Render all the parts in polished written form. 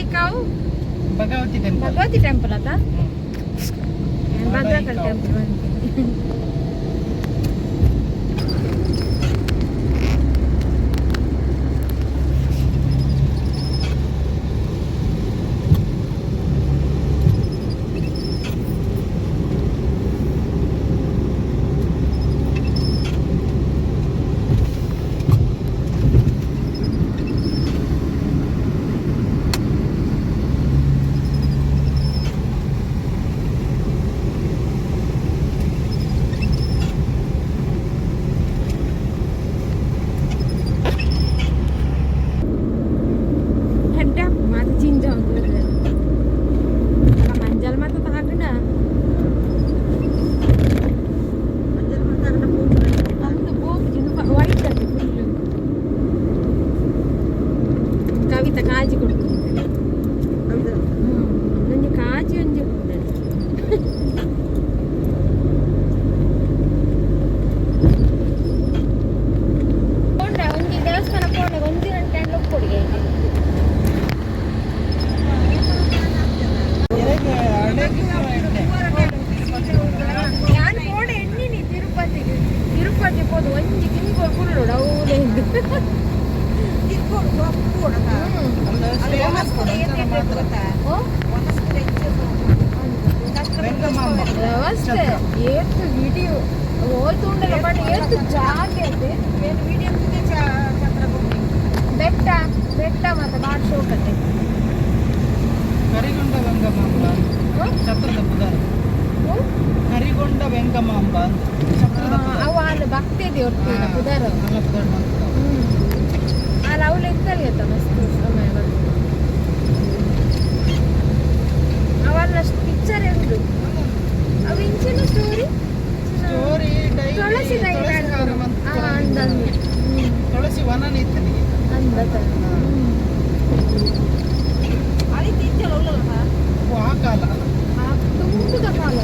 Madayikavu Bhagavathi temple. Bhagavathi temple ಅತ್ತ? Bhadrakali temple. ಹೆಡ್ಡ ಮಾತ ಜಿಂಜ ಉಂಟು. ಮಂಜಲ್ ಮಾತ ತಾಕಂಡ. ಅಂದು ಪೋಪುಜಿ, ವೈಟ್ ಅತ್ತೆ ಫುಲ್. ಕವಿತಾ ಕಾಜಿ ಕೊಡ್ತೀನಿ. ಒಂಜಿ ಕಾಜಿ, ಒಂಜಿ ಉಂಟು. ಪೋಂಡ ಒಂಜಿ ದೇವಸ್ಥಾನ ಪೋಂಡ ಒಂಜಿ ಗಂಟೆ ಕೊಡಿಗೆ. ನಾನು ಪೋಡ ಎಣ್ಣಿನಿ ತಿರುಪತಿಗೆ. ತಿರುಪತಿ ಪೋದು ಒಂಜಿ ತಿಂಗಳು ಕುಳ್ಳುಡು ಅವಲೇ. ಓ ವ್ಯವಸ್ಥೆ ಏತ್ ವಿಡಿಯೋ ಓತುಂಡಲ, ಬಟ್ ಏತ್ ಜಾಗೆ ಅತ್ತೆ. ಬೆಟ್ಟ ಬೆಟ್ಟ ಮತ್ತೆ ಬಾಳ ಶೋಕತ್ತೆ. ಕರಿಗೊಂಡ ವೆಂಗಮಾಂಬ ಛತ್ರದ ಪುದರ್. ಕರಿಗೊಂಡ ವೆಂಗಮಾಂಬ ಅಂತ ಛತ್ರದ ಪುದರ್. ಅವು ಅಲ್ಲಿ ಭಕ್ತಿ ದೇವ್ರ ಪುದರ್. ಅಲ್ಲ, ಪುದರ್ ಮಂತ. ಅಲ್ಲಿ ಅವಳು ಇತ್ತಲ್ಲಿ ಅತ್ತ ಮಸ್ತ್ ಸಮಯ ಬಂತು. ಅವಲ್ಲ ಪಿಕ್ಚರ್ ಉಂಟು. ಅವು ಇಂಚಿನ ಸ್ಟೋರಿ. ಸ್ಟೋರಿ. ತುಳಸಿ. ತುಳಸಿ ಹಾರ ಮಂತ್. ಅಂದಂದು. ತುಳಸಿ ವನನ ಇತ್ತು. ಅಂದತ. ಆ ಕಾಲ. ತುಂಬುದ ಕಾಲ.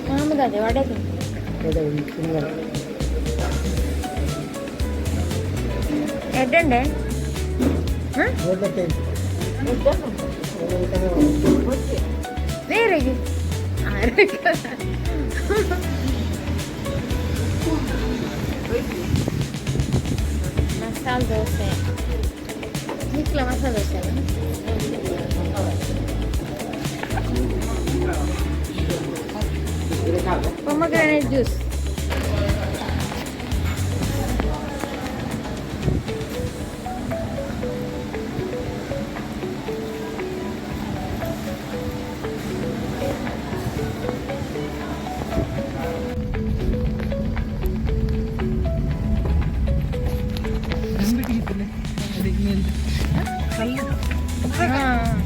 ಮಾಮದಾದೆ ವಡೆ ತಿಂದು. ಎಡ್ಡಂಡೆ. ಬೇರೆಗೆ. ಮಸಾಲೆ ದೋಸೆ ನಿಕ್ಲ. ಮಸಾಲೆ ದೋಸೆ ಅಲ್ಲ, ಪೊಮಗ್ರಾನೇಟ್ ಜ್ಯೂಸ್. ನಂಬಿಕೆ ಅದಕ್ಕೆ ಮೇಲ್ದು ಕಲ್ಲು. ಹಾಂ.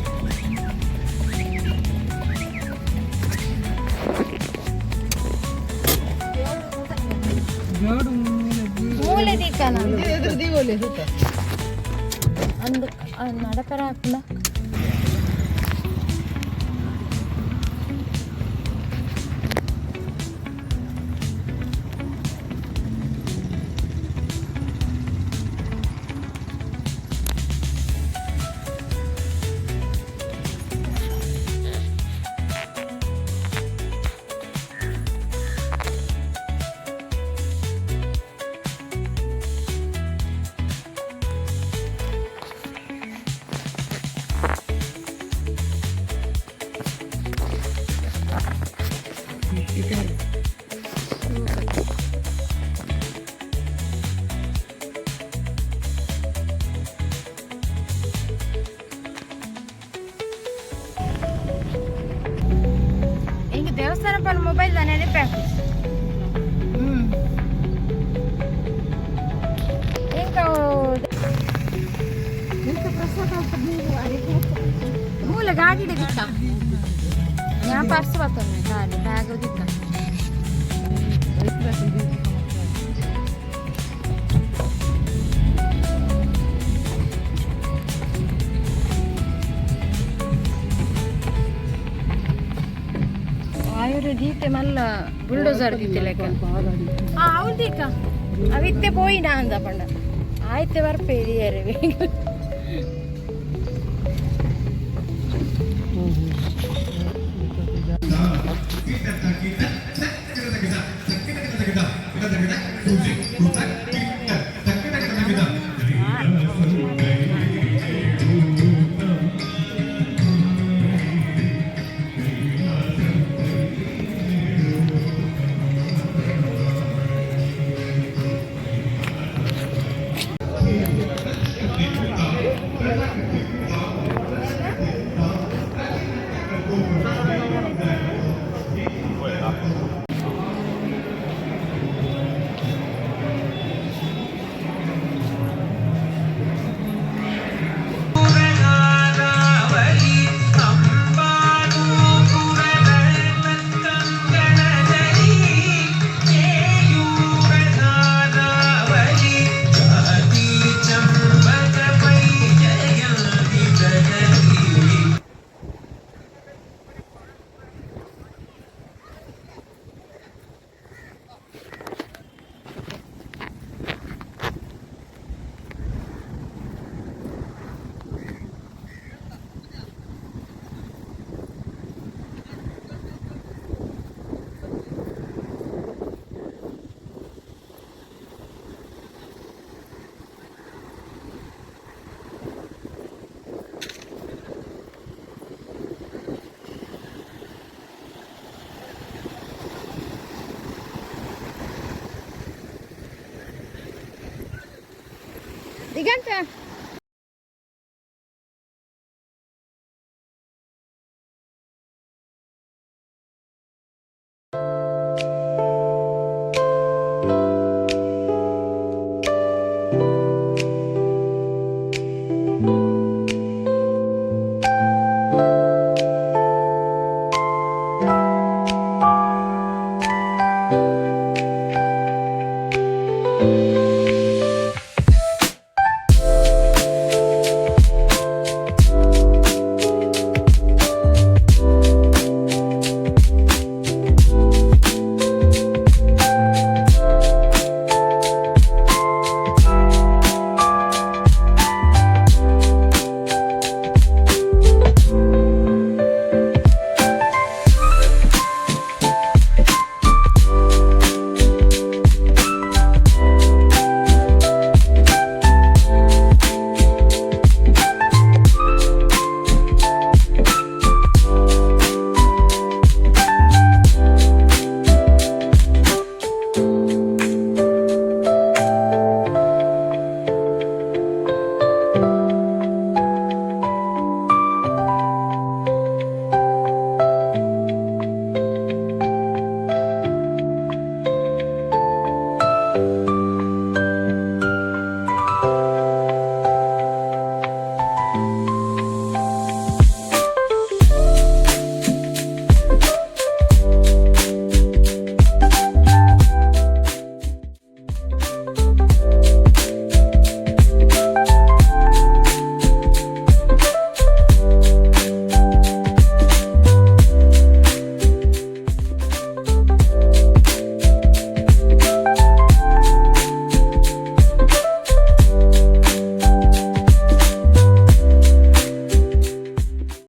ಜೋಡು ಮೂಲೆ. ಮೂಲೆ ದೀಕನ. ಎದುರು ದೀವೊಲಿ ಸುತ್ತ. ಅಂದು ನಡಪರ ಹಾಕುಂಡ. ಹಿಂಗೆ ದೇವಸ್ಥಾನ ಪಲ್ ಮೊಬೈಲ್ ನೆನಪೆ. ಎಂಕ ಮೂಲ ಗಾಡಿ ದಿಕ್ಕ. ഞാൻ പർസ് പത്തൊന്നെ കാല് ബാഗ് ഒതുക്കാം. ಆಯುರ್ ದೀತೆ ಮಲ್ಲ ಬುಲ್ಡೋಸರ್ ದೀತೆ ಲೆಕ್ಕ. ಆ ಅವ್ಲು ದೀಕ ಅವಿತ್ತೆ ಪೋಯಿನ ಅಂದ ಪಂಡ ಆಯ್ತೆ ಬರ್ಪೆ ಇದೆಯರೆ. ದಿಗಂತ.